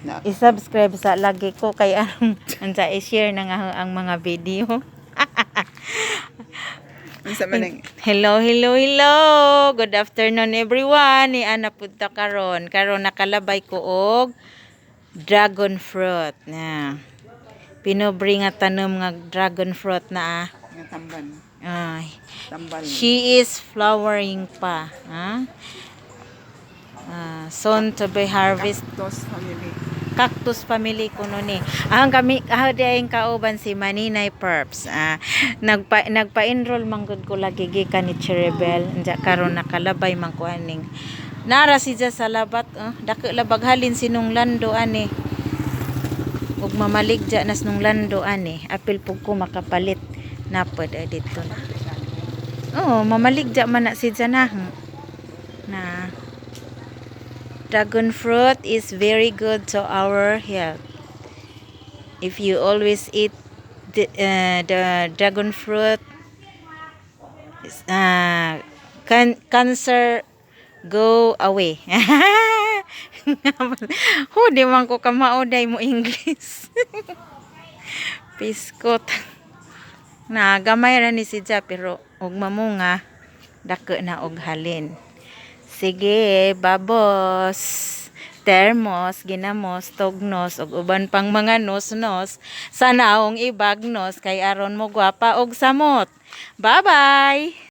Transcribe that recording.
Na, I-subscribe sa lagi ko kay aron unsa, i-share na nga ang mga video. Unsa man ang Hello, hello, hello. Good afternoon, everyone. Ni ana pud ta karon. Karon nakalabay ko og dragon fruit. Na. Pinobre nga tanom nga dragon fruit na ah. Nga tamban. Ay, Tambal. She is flowering pa. Ah? Ah, soon to be harvest. Cactus family. Cactus family kuno ni. Ang kami ah di kauban si Maninay Perps. Ah, nagpa-enroll man gud ko lagi gikan ni Cheribel. Anja karon nakalabay man ko aning. Nara siya sa labat, oh. Dako labag halin sinong lando ani. Ug mamaligja nas nung lando ani. Apil pug ko makapalit. Napod ay dito na. Oh, mamaligja man na siya na. Na. Dragon fruit is very good to our health. If you always eat the dragon fruit, cancer go away. Ho, di man ko kamao day mo English. Piskot. Na gamay ra ni siya pero og mamunga dako na og halin. Sige, babos. Termos, ginamos, tognos, ug uban pang mga nos-nos. Sa naong ibagnos, kay aron mo gwapa og samot. Bye-bye!